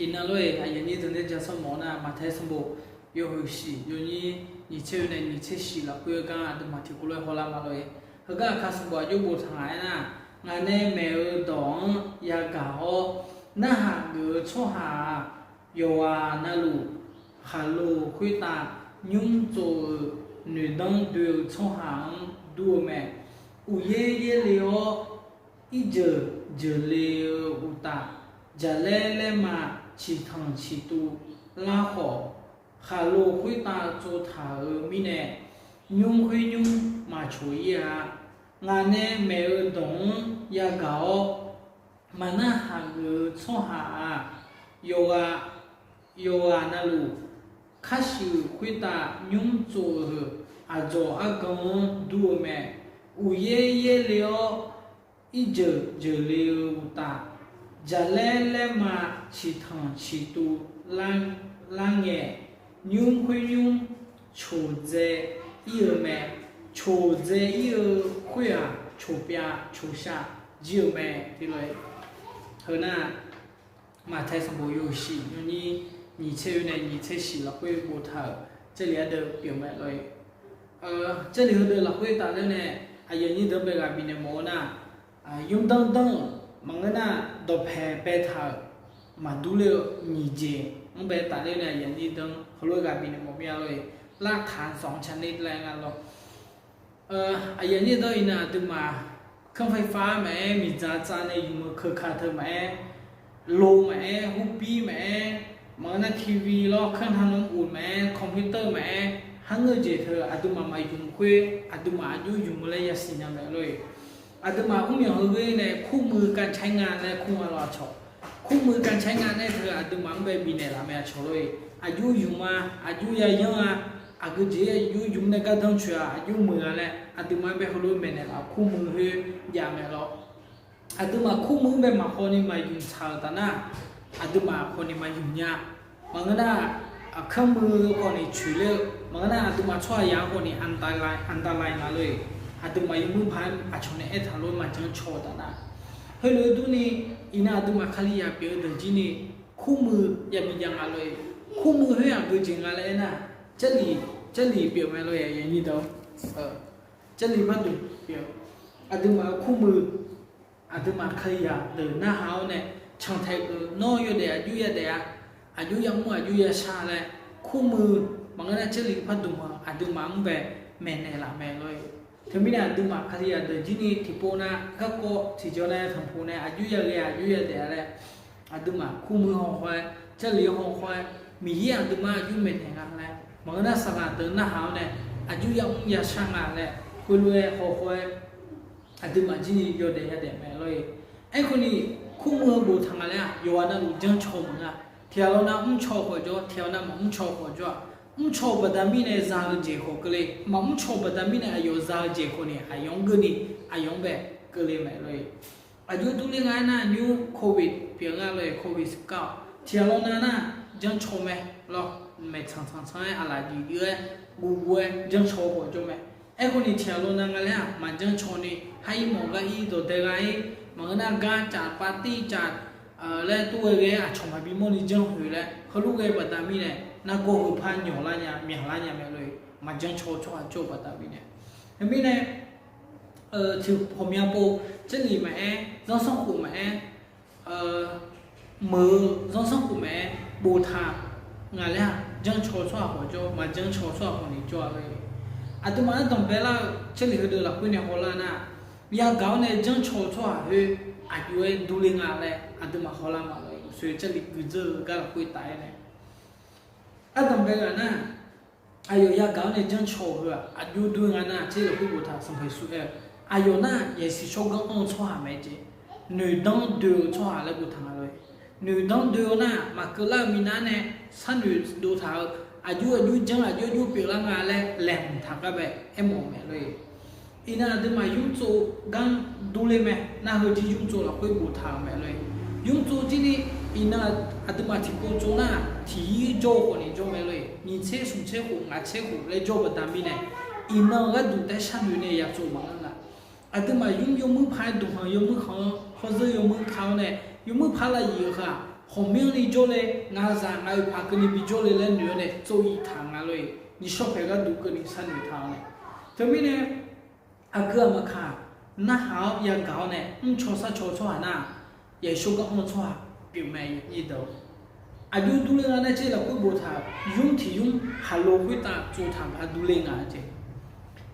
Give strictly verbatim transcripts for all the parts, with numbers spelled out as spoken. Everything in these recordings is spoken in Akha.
Iqnan lor-eq, aqyuif aqnyir deuq nae ja sawr mawf-awr nar, Maqtaer sanqbof yawhuiq shiq yawnyir nyiq tser oe nae nyiq tser shiq lafkhoer-eu gar aqduimaf tiqkawv lof-aer hawlar ma lor-eq. Heugar aqkar sanqbof aqjox bof taq ngaq aernar, ngaq nae maeq-eu dawq-anr yagaq-awr, narhaq geuf-eu tsawrhaq-aq, yawqghaq navluf khaqlo khoertav nymr tsov-euq noeqdanr doe-eu tsawrhaq-anr dur-eu mae. Uqyaer yaerle-awr, irjeuq jeuqle-eu uqtaf, jaqlaer laerma ciqtanq ciqtuv lar khawf, khaqlo khoertav tsovtaq-euq mirnae, nymr khoer nymr maqcoq-ir-a. Ngaq nae maeq-eu dawq-anr yagaq-awr, maqnar haq geuf-eu tsawrhaq-aq, yawqghaq yawqghaq navluf, khar shuif khoertav nymr tsov-euq aqdzawq argan-anr dur-eu mae. Uqyaer yaerle-awr, irjeuq jeuqle-eu uqtaf, jaqlaer laerma ciqtanq ciqtuv lar ngae, nymr khoer nymr coqdzae ir-eu mae. Coqdzae ir-eu khoer-aq, coqpyav coqshaq jir-eu mae. Heu nar, Maqtaer sanqbof yawhuiq shiq yawnyir nyiq tser oe nae nyiq tser shiq lafkhoer boftaq-euq Jarlif ardeuv pyeuf mae lor-eq. Jarlif heudeuq lafkhoer tafler nae aqyuif aqnyir deuq-anr bae ghaq bifnaeq mawf-eu nar, nymrdanr danr-euq maqngeur nar, dawqpae baetaq-euq maqdur ler-eu nyiq jeq-anr bae tafler nae aqyuif aqnyir deuq-anr heulof-aer ghaq bifnaeq mawf mir-a lor-eq. รากฐานสองชนิด laer nga lor. Aqyuif aqnyir deuq-anr iqnan aqduimaf เครื่องไฟฟ้า maqaer, miqdzaq tsav nae yumq-eu keuka teu maqaer, lo maqaer, hurbir maqaer, maqngeur nar TV lawr เครื่องทำน้ำอุ่น maqaer, computer maqaer, kharngeur jeq teu aqduimaf maqyumq khoer aqduimaf aqjox yumq-eu laer yasiq nya mae lor-eq. Aqduimaf mrmyanq heughoer nae เครื่องมือการใช้งาน laer kur nga lawr aqcawq. เครื่องมือการใช้งาน nae teu aqduimaf-anr bae bifnaeq laf mae aqcawq lor-eq. Aqjox yumq-a, aqjox yayanr-a, aqgeujeq aqjox yumq nae gardanr coeq-a, aqjox muiq-a laer aqduimaf-anr bae heulof maeqnaeq laf-euq เครื่องมือ khoer jav mae lawr. Aqduimaf เครื่องมือ bae maqkhawf ni maqyumq tsaq-euq taf nar, aqduimaf khawf ni maqyumq nya. Maqngeur nar, เครื่องมือ khawf ni coeq ler-eu maqngeur nar, aqduimaf tsawrhaqzaq-anr khawf ni อันตราย nga lor-eq. Aqduimaf yawmuiq paq-aer aqcawq nae aertaq lof-aer maqjanr caw-eu taf nar, heulof-aer durni, iqnan aqduimaf Kalizaq pyeuf-eu deuq jir ni คู่มือ yabi jav nga lor-eq. คู่มือ khoer aqgeujeq nga laer aernar, Jarlif, Jarlif pyeuf mae lor-eq. Jarlif pardmq pyeuf, aqduimaf-euq คู่มือ aqduimaf Kalizaq deuq narhaq-awr nae, cantae geuf nawr yawdaef aqjox yadaef-a, aqjox yamr aqjox yashar laer, คู่มือ maqngeur nar Jarlif pardmq-aq aqduimaf-anr bae maeqnaeq laf mae lor-eq. Teumirnae aqduimaf Kalizaq deuq jir ni tiqpov nar garkawv tiqjawr nae tanqpuq nae aqjox yaghae aqjox yadaef-a laer, aqduimaf คู่มือ hawkhaw-aer, Jarlif hawkhaw-aer, Miqyaer aqduimaf aqjox maeqnaeq nga laer, maqngeur nar saqlaq deuq narhaq-awr nae aqjox yamr yashar nga laer, khoerlof-aer hawkhaw-aer aqduimaf jir ni yawdaef yadaef mae lor-eq. Aerkhawf ni, คู่มือ boftaq nga laer-aq yawqghaq navluf janrcaw maqngeur-a. Tiqghaq lawr nar mrcaw khawf jawr, tiqghaq lawr nar maqmrcaw khawf jawr-aq, mrcaw-eu baqda mirnae za-eu jeq khawf keuvle, maqmrcaw-eu baqda mirnae aqyawf za-eu jeq khawf ni aqyawf-anr geurni, aqyawf-anr bae keuvle mae lor-eq. Aqjox durler nga aernar, nymr โควิด pyeuf nga lor-eq, โควิดสิบเก้า tiqghaq lawr nar nar janrcaw mae lawr, maeqtsanq tsanq tsanq-aer aqlaf juif juif-aer guv guv-aer janrcaw khawf jawr mae. Aerkhawf ni tiqghaq lawr nar nga laer-aq maqjanrcaw ni, har ir mawf gar ir dawqdae gha ir, maqngeur nar gar caf pav tir caf laer tov ghae ghae-aer aqcawq maqbi mawrni janr khoeq laer heulof ghae baqda mirnae nargawr heu par nyawq lar nya myaq lar nya mae lor-eq, maqjanrcaw-eu tsawrhaq jawr-eu baqda mirnae. Teumirnae tiq ghawqmya pov, Jarlif maqaer, zanrsanrkhof maqaer, meuq-eu zanrsanrkhof maqaer boftaq nga laer-aq janrcaw-eu tsawrhaq khawf jawr, maqjanrcaw-eu tsawrhaq khawf ni jawr-a lor-eq. Aqduimaf ardanq baelar-eu Jarlif heudeuq lafkhoer nae hawlar nar, yagaq-awr nae janrcaw-eu tsawrhaq khoer aqjox-aer durler nga laer aqduimaf hawlar ma lor-eq. Uqsoe Jarlif guiqdzeur-eu gar lafkhoer taf-aer nae ardanq bae ghaq nar, aqyawf yagaq-awr nae janrcaw-eu heu-aq aqjox dur nga nar, Jarlif lafkhoer boftaq Sanqpaq Yeqsur aer-eu, aqyawf nar yaqsiq shawrganr anr-eu tsawrhaq mae jeq, noeqdanr doe-eu tsawrhaq laer boftaq nga lor-eq. Noeqdanr doe-eu nar maqkeuv lar-eu minav nae sharnoeq dov taq-eu, aqjox aqjox janr aqjox aqjox pyeuflar nga laer laeqhmq taq gar bae aermawf-eu mae lor-eq. Iqnan aqduimaf nymr tsov gar durler mae. Nar heujir nymr tsov lafkhoer boftaq-euq mae lor-eq. Nymr tsov jir ni, iqnan aqduimaf tiqpov tsov nar tiqyir jawr-eu khawf ni jawr mae lor-eq. Nyiq tser smq tser khof ngaq tser khof laer jawr-eu baqda mirnae, iqnan gharduq taef-aer sharnoeq nae ya tsov maqngeur nga. Aqduimaf nymr yawmuir paq-aer duqkhanq yawmuir khanq-anr, hawzeur yawmuir ka-awr nae, yawmuir paq lavyif-eu heu-aq, ghawqmyanrni jawrle, ngaqzaq ngaq-euq paq keuvni bijawrle laer noeq-awr nae tsov iq taq nga lor-eq. Nyiqshawr paeq gharduq keuvni sharnoeq taq-awr nae. Teumirnae aqgeu aqmaqkaq, narhaq-awr yagaq-awr nae mrcaw sharcaw tsawrhaq nar-aq, yaqshawr gar anr-eu tsawrhaq pyeuf mae. Aqjox durler nga nar, tser lafkhoer boftaq-euq nymr tiq nymr khaqlo khoertav tsovtaq gar durler nga jeq.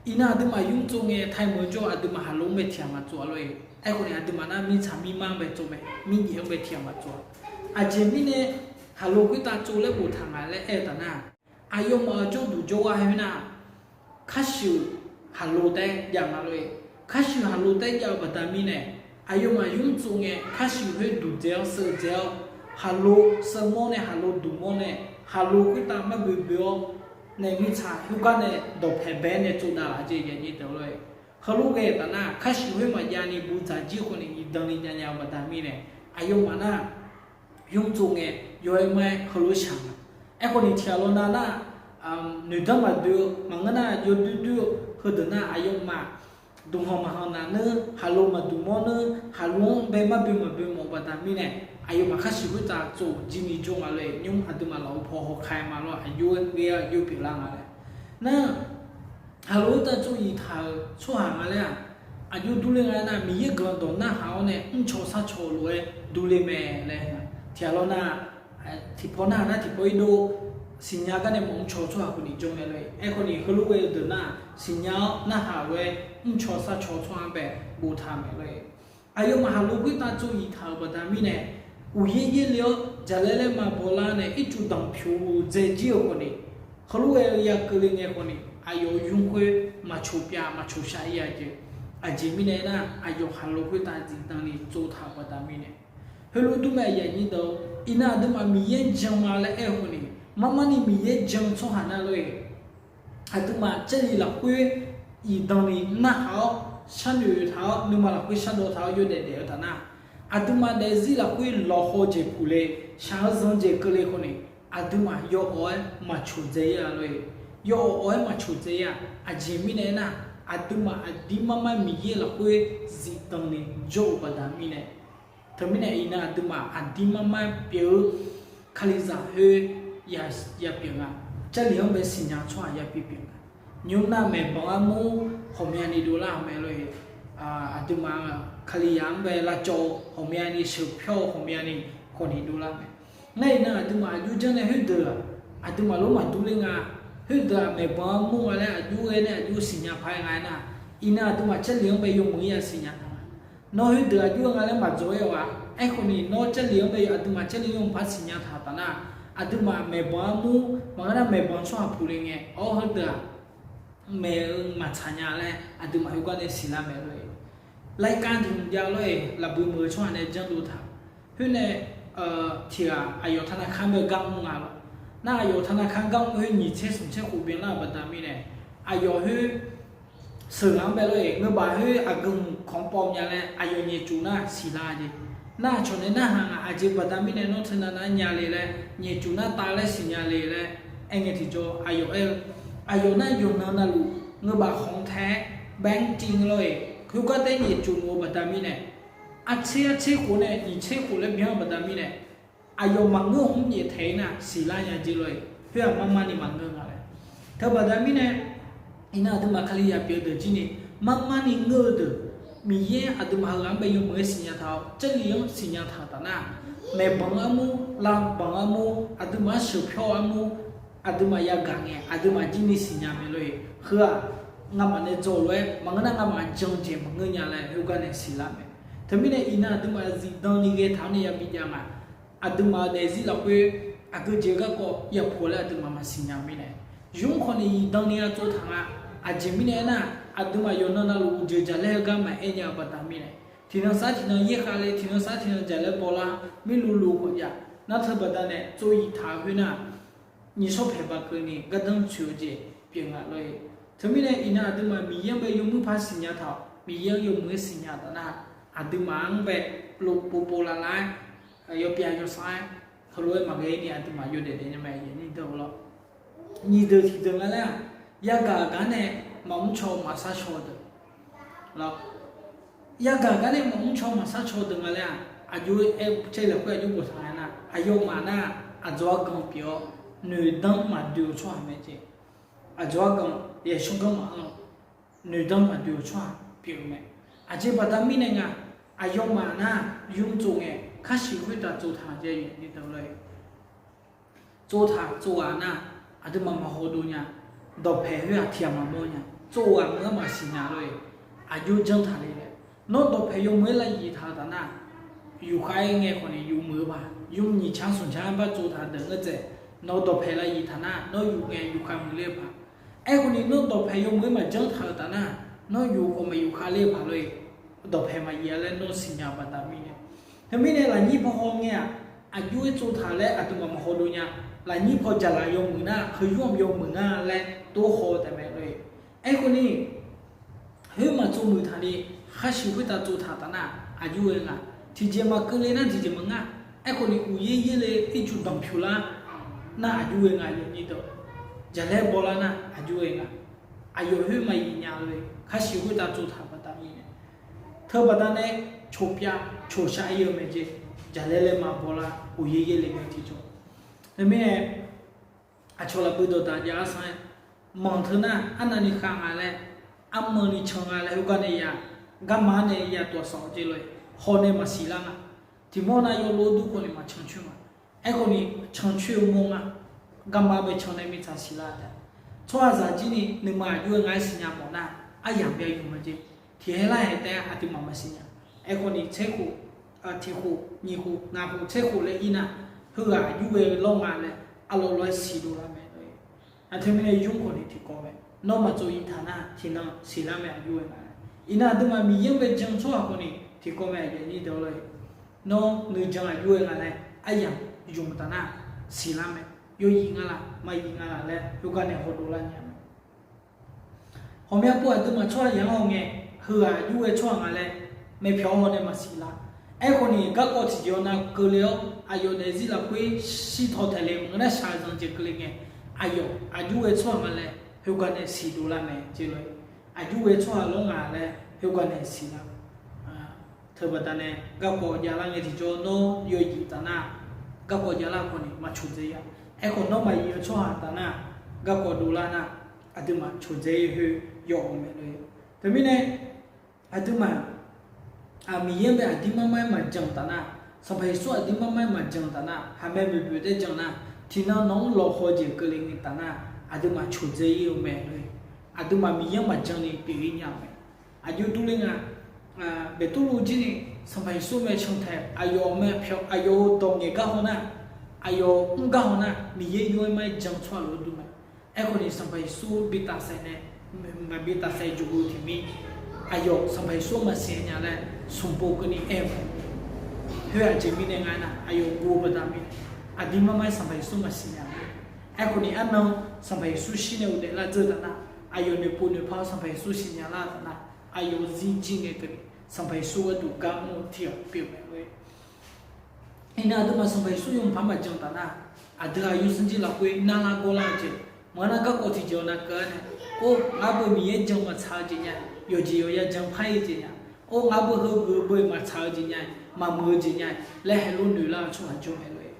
Iqnan aqduimaf nymr tsov ngae taemeuq-eu jawr-eu aqduimaf khaqlo-anr bae tiq ghaq maqtsov-a lor-eq. Aerkhawf ni aqduimaf nar mirtsaq mirmar-anr bae tsov mae, mirjaev-anr bae tiq ghaq maqtsov-a. Aqjeq mirnae khaqlo khoertav tsov laer boftaq nga laer aer-eu taf nar, aqyawfmaf-euq jawrduq jawrgar khoernar, karshuif khaqlo taef-aer jav nga lor-eq. Karshuif khaqlo taef-aer jav-eu baqda mirnae, aqyawfmaf nymr tsov ngae karshuif khoer duqdzae-awr seuvdzae-awr, khaqlo seuvmawr nae khaqlo duqmawr nae, khaqlo khoertav marboe boe-awr nae mirtsaq khoergar nae dawqpaeq bae-aer nae tsovdav laf jeq yaqnyir deuq lor-eq. Heulof ghae-eu taf nar, karshuif khoer maqjav ni buqdzaq jir khawf ni iqdan ni javnya-eu baqda mirnae, aqyawfmaf nar nymr tsov ngae yaw-aer mar-aer heulof shaq nga. Aerkhawf ni tiq ghaq lawnav nar, noeqdanr maqdoe-eu maqngeur nar, yawdoer doer-eu heudeuq nar aqyawfmaf duqhanq maqhanq naq neur, khaqlo maqduqmawr neur, khaqlo-anr bae marboe maqboe mawf-eu baqda mirnae, aqyawfmaf karshuif khoertav tsov jir ni jawr nga lor-eq. Nymr aqduimaf laf-eu paw hawkaq-aer ma lor, aqjox-aer ghae-awr aqjox pyeuflar nga laer. Nar, khaqlo khoertav tsov iq taq-euq tsawrhaq nga laer-aq, aqjox durler nga nar, Miqyaer guiqlanq dawq narhaq-awr nae mrcaw sharcaw lof-aer durler mae laer. Tiq ghaq lawnav, tiqpaw narhaq nar tiqpaw irdov siqnya gar nae maqmr caw-eu tsawrhaq khawf ni jawr mae lor-eq. Aerkhawf ni heulof ghae-eu deuq nar, siqnya-awr narhaq lof-aer mrcaw sharcaw tsawrhaq-anr bae boftaq mae lor-eq. Aqyawfmaf khaqlo khoertav tsov iq taq-euq baqda mirnae, uqyaer yaerle-awr jaqlaer laer ma bawlar nae ircuf danqpyawq-eu dzae jir-eu khawf ni, heulof ghae-eu ya keuvle ngae khawf ni, aqyawf-euq nymr khoer maqcoq pyav maqcoq shaq-ir-a jeq. Aqjeq mirnae aernar, aqyawf khaqlo khoertav zifdan ni tsovtaq-euq baqda mirnae, heulof dur mae yaqnyir deuq. Iqnan aqduimaf Miqyaer jan ma laer aer-eu khawf ni, marmar ni Miqyaer jan tsawrhaq nar lor-eq. Aqduimaf Jarlif lafkhoer iqdan ni narhaq-awr sharnoeq taq-awr nuima lafkhoer shardawv taq-awr yawdaef daef-eu taf nar, aqduimaf daefzir lafkhoer lawqhaw jeq puq le, shaq-eu zanq jeq keuvle khawf ni, aqduimaf yawawq-aer maqcoq dzae-ir-a lor-eq. Yawawq-aer maqcoq dzae-ir-a. Aqjeq mirnae aernar, aqduimaf aqdir marmar Miqyaer lafkhoer zifdan ni jawr-eu baqda mirnae, teumirnae iqnan aqduimaf aqdir marmar pyeuf-eu Kalizaq khoer ya pyeuf nga. Jarlif-anr bae siqnya tsawrhaq ya pyeuf pyeuf nga. Nymr nar maeqbanq armur ghawqmyani dovlar-euq mae lor-eq. Aqduimaf Kalizaq-anr bae lavcawv-eu ghawqmyani sheuqpyawr-eu ghawqmyani khawf ni dovlar mae. Nar iqnan aqduimaf aqjox janr nae khoerdeuq-aq, aqduimaf lof maqdur ler nga. Khoerdeuq-aq maeqbanq armur nga laer aqjox ghae nae aqjox siqnya paq-aer nga aernar, iqnan aqduimaf Jarlif-anr bae yawmuiq-ir ya siqnya taq nga. Nawr khoerdeuq aqjox-aer nga laer maqdzawr-aer-awq-a. Aerkhawf ni nawr Jarlif-anr bae aqduimaf Jarlif yawmuiq paq siqnya taq taf nar, aqduimaf maeqbanq armur maqngeur nar maeqbanq tsawrhaq puq le ngae, awr heudeuq-aq maeq-eu maqtsaq nya laer aqduimaf khoergar nae siqlar mae lor-eq. Laerkanr tiq hmq jav lor-eq, lafbui meuq-eu tsawrhaq nae janrdov taq. Khoer nae tiq ghaq aqyawf tanaqkar bae gar mr nga lawr. Nar aqyawf tanaqkar gar mr khoer nyiq tser smq tser khof byanlar-euq baqda mirnae, aqyawf khoer sheuqghaq-anr bae lor-eq, ngeur baf khoer aqgeu hmq kawq-anr pawv nya laer aqyawf nyaefcuf nar siqlar jeq. Nar aqcawq nae narhaq ngaq aqjeq baqda mirnae nawr teunav nar nya le laer, nyaefcuf nar tav laer siqnya le laer aer ngae tiqjawr aqyawf aer-eu, aqyawf nar yawqnan navluf ngeur baf khanq tae-aer bae-anr civ lor-eq, khoergar taef-aer nyaefcuf luf-eu baqda mirnae, aqtser aqtser khof nae nyiq tser khof laer byan-eu baqda mirnae, aqyawf maqngeur-anr nyaeftaeq-ir nar siqlar nya jeq lor-eq. Khoer-aq marmar ni maqngeur nga laer. Teubaqda mirnae, iqnan aqduimaf Kalizaq pyeuf-eu deuq jir ni, marmar ni ngeur-eu deuq, Miqyaer aqduimaf heughaq-anr bae yawmuiq-aer siqnya taq-awr Jarlif-anr siqnya taq taf nar, maeqbanq armur, lavbanq armur, aqduimaf-anr sheuqpyawr armur, aqduimaf yagaq ngae aqduimaf jir ni siqnya mae lor-eq. Heu-aq ngamaf nae dzaw lof-aer maqngeur nar ngamaf jan-eu jeq maqngeur nya laer khoergar nae siqlar mae. Teumirnae iqnan aqduimaf zifdan ni ghae taq-awr nae yabi jav nga. Aqduimaf-euq daefzir lafkhoer aqgeujeq garkawv yapuq laer aqduimaf maqsiq nya-eu mirnae, yur khawf ni zifdan ni ya tsov taq nga. Aqjeq mirnae aernar, aqduimaf yawqnan navluf uqjeuq jaqlaer heugar maqaer nya-eu baqda mirnae, tiqnan sar tiqnan yaerkhav le, tiqnan sar tiqnan jaqlaer bawlar, mirluvluv khawf jav. Nar teubaqda nae tsov iq taq-eu khoernar, nyiq shawr paeq baq keuvni gardanr tsoeq-eu jeq pyeuf nga lor-eq. Teumirnae iqnan aqduimaf Miqyaer-anr bae yawmuiq paq siqnya taq-awq, Miqyaer-anr yawmuiq-aer siqnya taf nar, aqduimaf-anr bae lov povpov lavlav-aer, yawpyav yawsar-aer, heulof-aer maqghae-ir ni aqduimaf yawdaef daef nya mae, yaqnyir deuq lawr. Nyiq deuq tiq deuq nga laer-aq, yagaq gar nae maqmr caw maqshar caw-eu deuq lawr. Yagaq gar nae maqmr caw maqshar caw-eu deuq nga laer-aq, aqjox-aer caer lafkhoer aqjox boftaq nga nar, Aqyawfmaf nar, aqdzawq argan pyeuf-awr, noeqdanr maqdoe-eu tsawrhaq mae jeq. Aqdzawq argan, yaeqshuir ganr maqanr-eu, noeqdanr maqdoe-eu tsawrhaq pyeuf-eu mae. Aqjeq baqda mirnae nga, aqyawfmaf nar, yur tsov ngae, khar siq khoertav tsovtaq jeq ni deuq lor-e. Tsovtaq tsov ghaq nar, aqduimaf maqhaw dov nya. Dawqpaeq khoer-aq tiq ghaq maqmawr nya. Tsov ghaq meuq-anr maqsiq nya lor-e. Aqjox janr taq le laer. Nawr dawqpaeq yawmuiq-aer lavyif taq-eu taf nar, yufkhav-aer ngae khawf ni yuf muiq-eu paq. Yur nyiq canr smq canr-aer bar tsovtaq deuq ngeur dzaeq. Nawq-eu dawqpaeq lavyif taq nar, nawr yuf ngae yufkhav muiq ler-eu paq. Aerkhawf ni nawr dawqpaeq yawmuiq-aer maqjanr taq-euq taf nar, nawr yuf khawf maqyufkhav ler-eu paq lor-e. Dawqpaeq maqyif-a laer nawr siqnya-eu baqda mirnae. Teumirnae lafnyir paw haw ngae-aq, aqjox-aer tsovtaq laer aqduimaf maqhaw dov nya. Lafnyir paw jaqlaq yawmuiq nar, heu yur-anr yawmuiq nga laer tov haw-eu taef mae lor-e. Aerkhawf ni, khoer maqtsov muiq taq ni, khar siq khoertav tsovtaq taf nar, aqjox-aer nga. Tiqjeq maqkeuv le nar tiqjeq maqngar. Aerkhawf ni uqyaer yaer le ircuf danqpyuq lar nar aqjox-aer nga, aqyuif aqnyir deuq. Jaqlaer bawlar nar aqjox-aer nga. Aqyawf khoer maqyif nya lor-e, khar siq khoertav tsovtaq baqda mirnae. Teubaqda nae coqpyav coqshaq ir-eu mae jeq. Jaqlaer laer maqbawlar, uqyaer yaer le ngae tiqjawr. Teumirnae, aqcawq lafbui dawqdaq jav-aer sanr-aer, manq teu nar arnavni khav nga laer, armanni can nga laer heugar nae ya, garma-anr nae ya tawq sawq jeq lor-e, haw nae maqsiq lar nga. Tiqmawr nav yawlov dur khawf ni maqcan coer ma. Aerkhawf ni cancoer-eu mawr nga. Garma bae can nae mirtsaq siqlar taef. Tsawrhaqzaq jir ni nuima aqjox-aer nga-aer siqnya mawf nar, aryamq byav yuf ma jeq. Tiqhaer lar haeq taef-aer aqduimaf maqsiq nya. Aerkhawf ni tser khof, tiq khof, nyiq khof, ngaq khof, tser khof laer ir nar, heughaq aqjox-aer lawr nga laer arlawr lawr-aer siqdov lar mae lor-e. Aqteu mirnae yur khawf ni tiqkawv mae. Nawr maqtsov ir taq nar tiqnan siqlar mae aqjox-aer nga. Iqnan aqduimaf Miqyaer-anr bae jan tsawrhaq khawf ni tiqkawv mae, aqyuif aqnyir deuq lor-e. Nawr nuijan aqjox-aer nga laer aryamq yuf taf nar siqlar mae. Yawzif nga laf maqyif nga laf laer heugar nae hawdov lar nya mae. Ghawqmya pov aqduimaf tsawrhaq yamq-anr hawngae, heughaq aqjox-aer tsawrhaq nga laer maeqpyawq-awr haw nae maqsiq lar. Aerkhawf ni garkawv tiqjeq-awr nav keuvle-awr aqyawf daefzir lafkhoer shirtaw taeq le maqngeur nar shaqzanq jeq keuvle ngae, aqyawf aqjox-aer tsawrhaq nga laer heugar nae siqdov lar mae jeq lor-e. Aqjox-aer tsawrhaq lawr nga laer heugar nae siqlar. Teubaqda nae garkawv javlar ngae tiqjawr nawr yawzif taf nar, garkawv javlar khawf ni maqcoqdzae ya. Aerkhawf nawr maqyif-eu tsawrhaq taf nar, garkawv dovlar nar, aqduimaf coqdzae-ir khoer yaw-euq mae lor-e. Teumirnae aqduimaf Miqyaer-anr bae aqdir marmar-aer maqjan taf nar, Sanqpaq Yeqsur aqdir marmar-aer maqjan taf nar, haqmae boeqboeq taer jan nar, tiqnan nawq-anr lawqhaw jeq keuvle ngae taf nar, aqduimaf coqdzae-ir-eu mae lor-e. Aqduimaf Miqyaer-anr maqjan ni pyeuf-ir nya-eu mae. Aqjox durler nga, Beqtuvluv jir ni Sanqpaq Yeqsur mae cantae aqyawf mae pyawq aqyawf-euq dawq ngaeq gar haw nar, aqyawf mr gar haw nar, Miqyaer yur-aer mar-aer jan tsawrhaq lof-aer dur mae. Aerkhawf ni Sanqpaq Yeqsur bi tafsaef nae, maqbi tafsaef jawq-eu tiqmir, aqyawf Sanqpaq Yeqsur maqsiq nya laer smqpov keuvni aer-eu mae. Khoer aqjeq mirnae nga aernar, aqyawf guv-eu baqda mirnae, aqdir marmar-aer Sanqpaq Yeqsur maqsiq nya-a. Aerkhawf ni arnan Sanqpaq Yeqsur shir nae ghofdaef lar dzeur taf nar, aqyawf noeqpov noeqpar-awr Sanqpaq Yeqsur siqnya lar taf nar, aqyawf zir jir ngae keuvni Sanqpaq Yeqsur gharduq gar mr-eu tiq ghaq pyeuf mae lor-e. Iqnan aqduimaf Sanqpaq Yeqsur yawmuiq paq-aer maqjan taf nar, aqdui aqyuif sanrjir lafkhoer narlar gawrlar-eu jeq, maqngeur nar garkawv tiqjeq-awr nav keuv-ar nae, or, ngar beu Miqyaer jan maqtsaq-eu jeq nya, yawqjeq yawqya jan par-ir jeq nya, or, ngar beu heugeuf beu maqtsaq-eu jeq nya, maqmuiq-eu jeq nya laer heulof noeq lar-eu tsawrhaq jawr mae lor-e.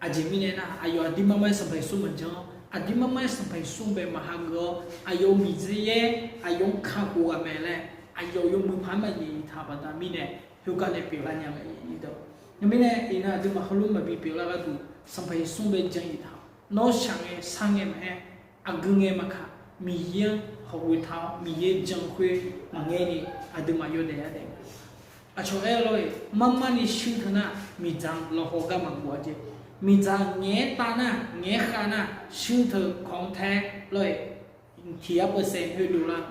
Aqjeq mirnae aernar, aqyawf aqdir marmar-aer Sanqpaq Yeqsur maqjan-awr, aqdir marmar-aer Sanqpaq Yeqsur bae maqhageuf-awr, aqyawf-euq miqdzaer yaer aqyawf-anr kakhof ghaq mae laer, aqyawf yawmuiq paq-aer maqnyaef iq taq-eu baqda mirnae, khoergar nae pyeuflar nya mae. Iqnan mirnae iqnan aqduimaf heulof maqbi pyeuflar gharduq Sanqpaq Yeqsur bae jan iq taq-awq. Nawr shaq ngae sar ngae maqaer, aqgeu ngae maqkaq, Miqyaer-anr hawq ghoe taq-awr Miqyaer jan khoer maqngaer ni, aqduimaf yawdaef yadaef nga. Aqcawq aer-eu lor-eq, marmar ni shuir teu nar, miqdzaq lawqhaw gar maqghof-a jeq. Miqdzaq ngaeq-aer tav nar, ngaeq-aer khav nar, shuir teu kawq-anr taer lor-eq, tiq yar percent khoer dovlar.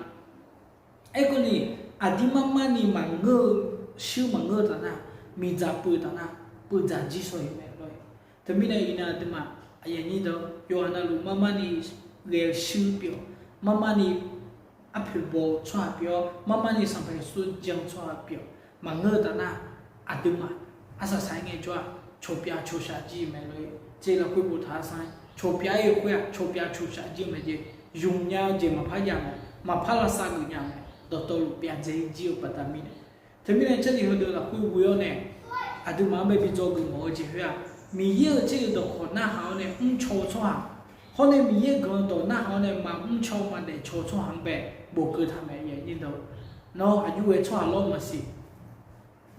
Aerkhawf ni, aqdir marmar ni maqngeur-eu, shuir maqngeur-eu taf nar, miqdzaq puiv taf nar, puivdzaq jir shawq-iq mae lor-eq. Teumirnae iqnan aqduimaf aqyuif aqnyir deuq, yawqha navluf marmar ni ghae-eu shuir pyeuf-awq, marmar ni arpoeq baw-eu tsawrhaq pyeuf-awr, marmar ni Sanqpaq Yeqsur jan-eu tsawrhaq pyeuf-awq. Maqngeur-eu taf nar, aqduimaf arsaq saq-aer ngaejawr-aq, cawqpyav cawqshaq jir-eu mae lor-eq. Jeq lafkhoer boftaq-a sanr, cawqpyav-ir-eu khoer-aq, cawqpyav cawqshaq jir-eu mae jeq. Ymq nya-eu jeq maqpar jav mae, maqpar lavsav geuf nya mae, dawqtawvluf pyavdzae-ir jir-eu baqda mirnae. Teumirnae Jarlif heudeuq lafkhoer ghoe-awr nae, aqduimaf-anr bae bi dzawgeuf mawf-eu jeq khoer-aq, Miqyaer-euq tser-euq dawqkawq narhaq-awr nae mrcaw-eu tsawrhaq, hawr nae Miqyaer-euq guiqlanq dawq narhaq-awr nae maqmr caw maqdaef caw-eu tsawrhaq-anr bae bofkeuv taq mae. Nawr aqjox ghae tsawrhaq lawr maqsiq,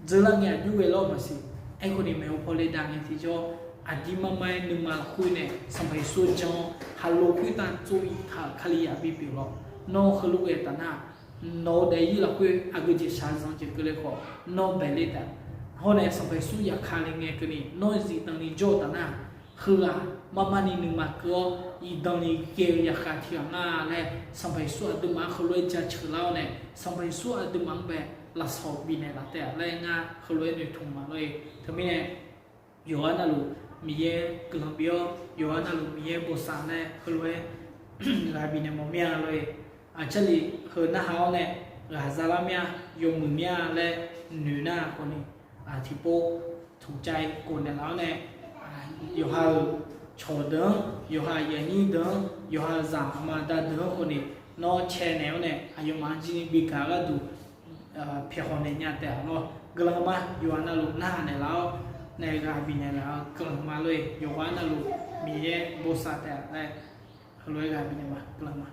dzeurlar ngae aqjox ghae lawr maqsiq. Aerkhawf ni maeqhu paw le dav ngae tiqjawr, aqdir marmar-aer nuima lafkhoer nae Sanqpaq Yeqsur-anr jan-awr khaqlo khoertav tsov-ir taq-euq Kalizaq bipyeuf lawr. Nawr heulof ghae taf nar, nawq-eu daefzir lafkhoer aqgeujeq shaqzanq jeq keuvle khawf nawr baeqle taef. Hawr nae Sanqpaq Yeqsur yaqka le ngae keuvni nawr zifdan ni jawr-eu taf nar, heughaq marmar ni nuima keuv-awr zifdan ni ghae-eu yaqkhav tiq ghaq nga laer Sanqpaq Yeqsur aqduimaf-anr heulof-aer jaceuq lar-awr nae Sanqpaq Yeqsur aqduimaf-anr bae lafsawq bifnaeq laf taef-a laer ngar heulof-aer noeqtmq ma lor-e. Teumirnae yawqghaq navluf Miqyaer guiqlanq bif-awr, yawqghaq navluf Miqyaer bosav laer heulof-aer ghaq bifnaeq mawf mir-a lor-e. Aqcarlif heu narhaq-awr nae ghaq zalar mir-a, yawmuiq mir-a laer noeq nar khawf ni, tiqpov tmqcav-ir ghofnaeq laf-awr nae, yawqha-euq cawq deuq-anr, yawqha yaqnyir deuq-anr, yawqha zaq aqma aqda deuq-anr khawf ni nawr caenaeq-awr nae aqyawfmaf-anr jir ni bigaq gharduq pyaeqkhawf naeq nya taef-a lor. Guiqlanq ma. Yawqghaq navluf narhaq naeqlaf-awr nae ghaq bifnaeq laf-eu guiqlanq ma lor-e. Yawqghaq navluf Miqyaer bosav taef-a laer heulof-aer ghaq bifnaeq ma. Guiqlanq ma.